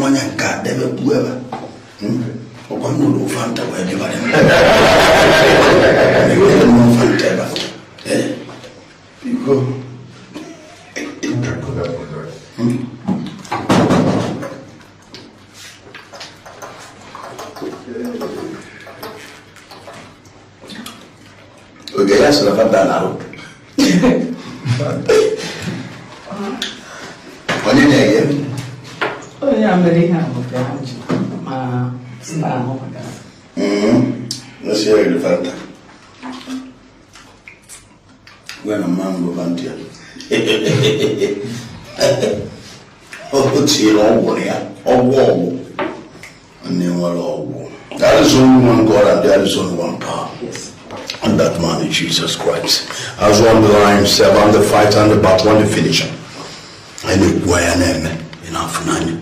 Mmanya nke a debe gbuo ebe ọkwa m nwere Fanta wee dịbara m Fanta ebe a. Biko. Oge ya sịrị Fanta na-arụ onye na-enye onye a mere ihe a bụ ka ha ji ma star ahụ maka Nsi ya riri Fanta. Gwa na mma mbụ Fanta ya. O tinyere ọgwụ na ya, ọgwụ ọgwụ. Nne nwere ọgwụ. There is only one God and there is only one power. Yes. And that man is Jesus Christ. As one the lion himself, and the fighter and the battle and the finisher. Anyị na-ekwu ya na-eme ị na-afụ n'anya.